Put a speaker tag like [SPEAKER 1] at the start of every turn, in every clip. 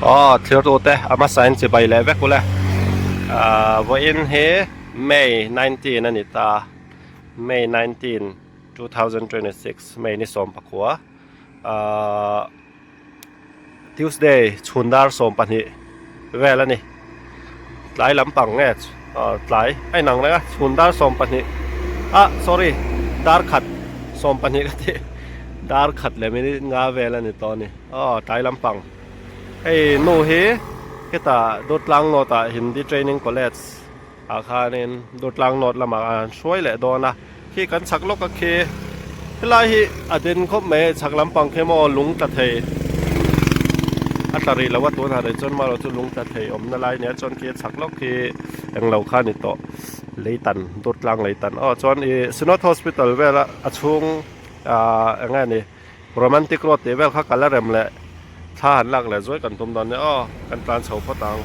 [SPEAKER 1] Aw thirtute a hmasa in chibai leh vek ule ah vawiin hi May 19 a ni ta May 19 2026 May ni 19 ah Tuesday chhun dar 12 vel a ni tlai lampang nge ah tlai a inang reng a chhun dar 12 ah sorry dar khat 12 ka tih dar khat leh minute nga vel a ni tawh a ni aw tlai lampang hei nu hi hetah Durtlang North ah Hindi Training College ah khanin Durtlang North lamah an hruai leh dawn a khi kan chhak lawk a khi helai hi a den khawp mai chhak lampang khi maw lung tla thei a tla rih lo a tunah rih chuan marawh chu lung tla thei awmna lai nia chuan khi a chhak lawk khi englo kha a ni tawh leitan Durtlang leitan aw chuan ih Synod Hospital vela a chhung ah eng nge ni Romantic road tih vel kha kal a rem leh thla han lak leh zuai kan tum dawn nia aw kan tlan chho phawt ang.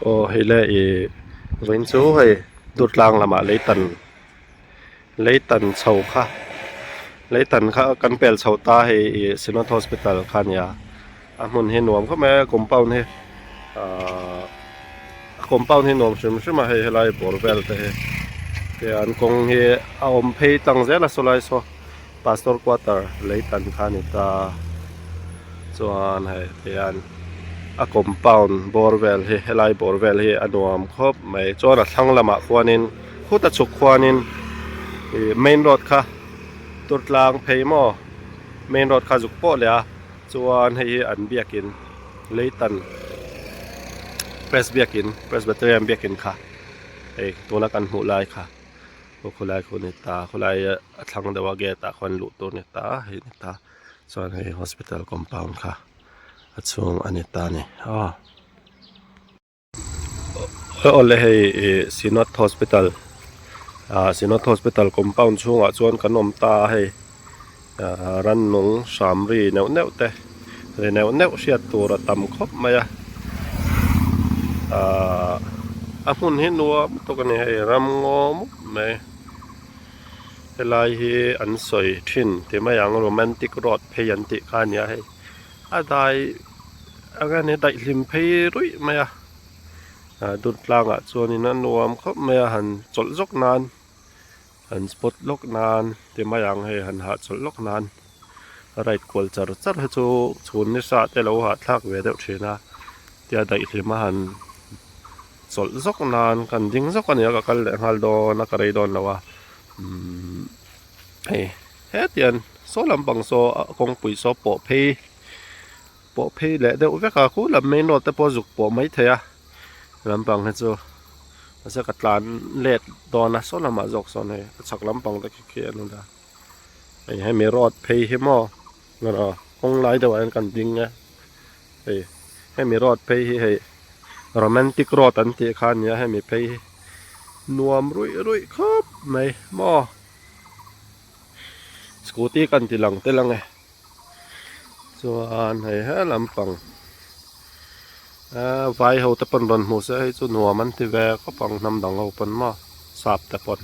[SPEAKER 1] Aw hei le ih vawiin chu hei Durtlang lamah leitan leitan chho kha leitan kha kan pel chho ta hei ih Synod Hospital kha a nia a hmun hi nuam khawp mai a compound hi ahh a compound hi nuam hrim hrim a hei helai bawr vel te hi tian kawng hi a awm phei tlang zel a sawlai saw. Pastor quarter lei tan kha a ni ta chuan hei tihian a compound bawr vel hi helai bawr vel hi a nuam khawp mai chuan a thlang lamah khuanin khuta chhuk khuanin ih main road kha Durtlang phei maw main road kha zuk pawh leh a chuan hei hi an biakin lei tan press biakin presbyterian biakin kha hei tuna kan hmuh lai kha. Aw khawlai khu ni ta khawlai a thlang deuh a gate ah khuan luh tur ni ta hei ni ta chuan hei hospital compound kha a chhung a ni ta a ni aw. Awle hei ih Synod hospital ah Synod hospital compound chhungah chuan kan awm ta a hei ah rannung hram ri neuh neuh te ri neuh neuh hriat tur a tam khawp mai a ahh a hmun hi nuam tawk a ni hei ram ngaw mup mai helai hi an sawi thin ti mai ang romantic road phei an tih kha a nia hei a dai eng nge ni daihlim phei ruih mai a ah Durtlangah chuanin a nuam khawp mai a han chawlh zawk nan. Han spot lawk nan ti mai ang hei han hahchawlh lawk nan ride kual char char hi chu chhun nisa te lo hahthlak ve deuh thin a tia daihlim a han chawlh zawk nan kan ding zawk a nia ka kal leh nghal dawn a ka rei dawn lo a umm hei hetiang saw lampang saw kawngpui saw pawh phei pawh phei leh deuh vek a khu lam main road te pawh zuk pawh maithei a lampang hi chu. Mahse ka tlan let dawn a saw lamah zawk sawn hei a chhak lampang te khi khi an awm a hei hemi road phei hi maw kawng lai deuhah hian kan ding e hei hemi road phei hi hei romantic road an tih kha a nia hemi phei hi nuam ruih ruih khawp mai maw scooty kan ti lang tel ang e. Chuan hei he lampang ahh vai ho te pawn rawn hmu se hei chu nuam an ti ve khawp ang hnam dang ho pawn maw sap te pawn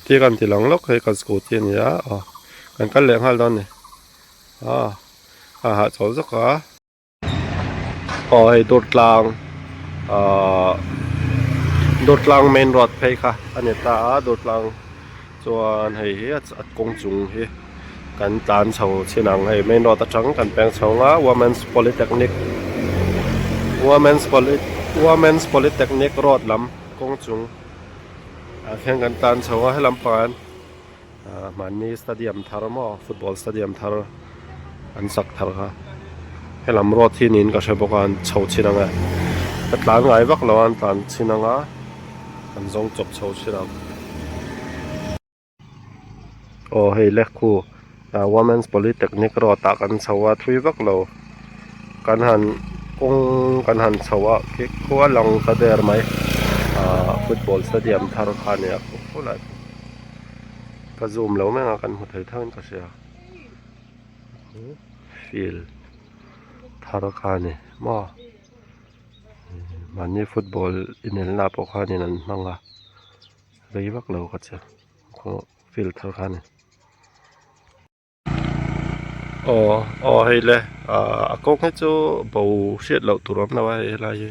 [SPEAKER 1] ti kan ti lang lawk hei kan scooty a ni a aw kan kal leh nghal dawn a ni aw a hahchawl zawk a. Aw hei Durtlang ahh Durtlang main road phei kha a ni ta a Durtlang chuan hei hi a kawng chung hi kan tlan chho chin ang hei main road atang kan peng chho ang a Women's Polytechnic Women's Poly Women's Polytechnic road lam kawng chung ah khian kan tlan chho a helam pangah hian ahh mahni stadium thar maw football stadium thar an sak thar kha helam road hi niin ka hre bawk a an chho chhin ang e ka tlan ngai vak lo a an tlan chhin ang a an zawng chawp chho chhin ang aw hei lekhu ah women's polytechnic road ah kan chho a thui vak lo kan han kawng kan han chho a khi khua lang ta der mai ah football stadium thar kha a ni a khulai khu. Ka zoom lo mai ang a kan hmu thei thangin ka hria field thar kha a ni maw mahni football inelna pawh khanin an hmang a rei vak lo ka che field thar kha a ni. Aw aw hei le ah a kawng hi chu bo hriat loh tur a awm lo a hei helai hi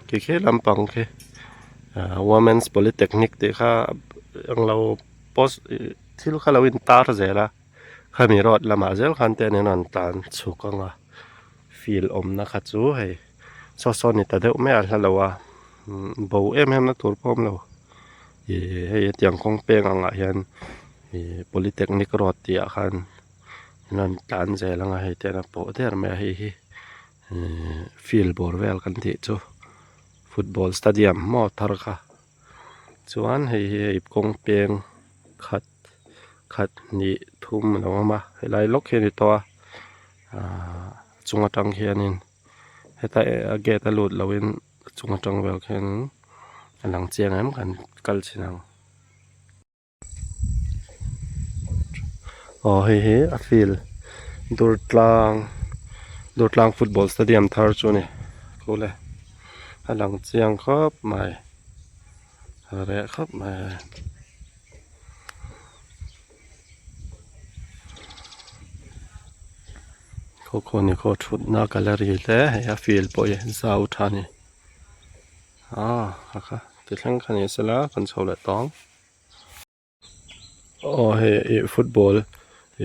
[SPEAKER 1] khi khi lampang khi ah women's polytechnic tih kha englo post ih thil kha lo in tar zel a khami road lamah zel khan te an rawn tlan chhuk ang a field awmna kha chu hei saw saw ni ta deuh mai a hla lo a bo em em na tur pawh a awm lo ih hei hetiang kawng peng angah hian ih polytechnic road tih ah khan an rawn tlan zel ang a hei te an pawh der mai a hei hi ihh field bawr vel kan tih chu football stadium maw thar kha chuan hei hi hei kawng peng khat khat hnih thum a lo awm a helai lawk hi a ni tawh a ahh a chung atang hianin heta a gate a lut loin a chung atang vel khianin a lang chiang em kan kal chhin ang. Aw hei hi a field Durtlang Durtlang football stadium thar chu a ni kule a lang chiang khawp mai a reh khawp mai a. Khaw khaw ni khaw thutna gallery hle hei a field pawh hi zau tha a ni ah kha kha ti thleng kha ni sela kan chho leh tawng. Aw hei ih football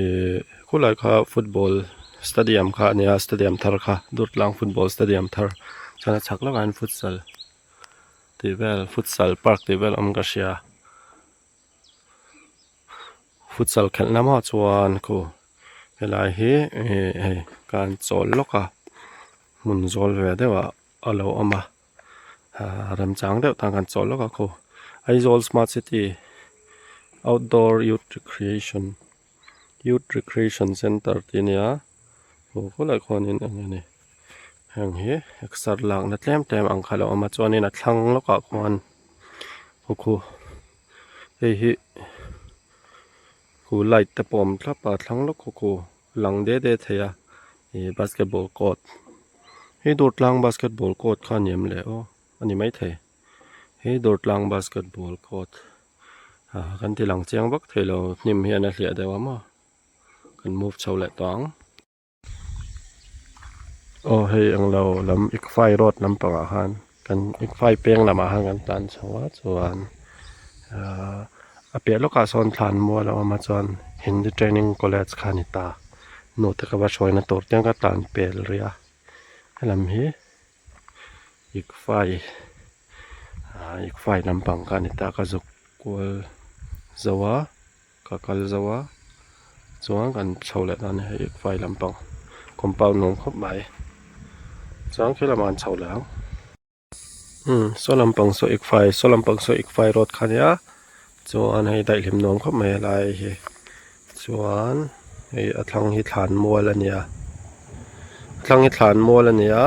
[SPEAKER 1] ih khulai kha football stadium kha a nia stadium thar kha Durtlang football stadium thar chuan a chhak lawkah hian futsal tih vel futsal park tih vel awm ka hria futsal khelh na maw chuan khu helai hi ih hei kan chawl lawk a hmun zawl ve deuh ah a lo awm a. Ahh remchang deuh tan kan chawl lawk a khaw Aizawl smart city outdoor youth recreation youth recreation centre tih a ni a aw khawlai khuanin eng nge ni heng hi exer lakna tlem tlem ang kha a lo awm a chuanin a thlang lawkah khuan khaw khu hei hi khu light te pawh a awm thlap a a thlang lawk khaw khu lang de de thei a ih basketball court hei Durtlang basketball court kha a ni em le aw a ni maithei hei Durtlang basketball court ah kan ti lang chiang vak thei lo hnim hian a hliah deuh a maw kan move chho leh tawh ang. Aw hei englo lam ikfai road lampangah khan kan ikfai peng lamah khan kan tlan chho a chuan ahh a piah lawkah sawn thlan mual a awm a chuan hindi training college kha a ni ta nu te ka va hruaina tur te ka tlan pel rih a helam hi ikfai ahh ikfai lampang kha a ni ta ka zuk kual zo a. Ka kal zo a chuan kan chho leh dawn a ni hei vai lampang compound nuam khawp mai chuan khi lamah an chho leh ang umm saw lampang saw ikfai saw lampang saw ikfai road kha ania chuan hei daihlim nuam khawp mai helai hi chuan hei a thlang hi thlan mual a ni a a thlang hi thlan mual a ni a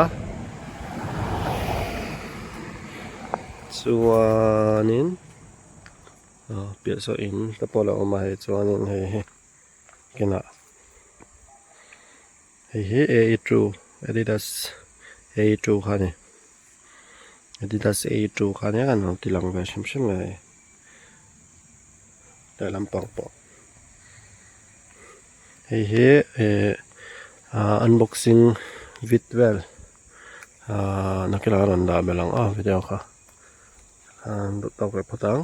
[SPEAKER 1] chuanin. Aw piah saw in te pawh a lo awm a hei chuanin hei hi kinah hei hi a e two adidas a e two kha a ni adidas a e two kha ania kan lo ti lang ve hrim hrim a hei lehlam pang pawh hei hi eh ah unboxing vid vel ah nakinah a rawn dah belh ang aw video kha. An duh tawk leh phawt ang.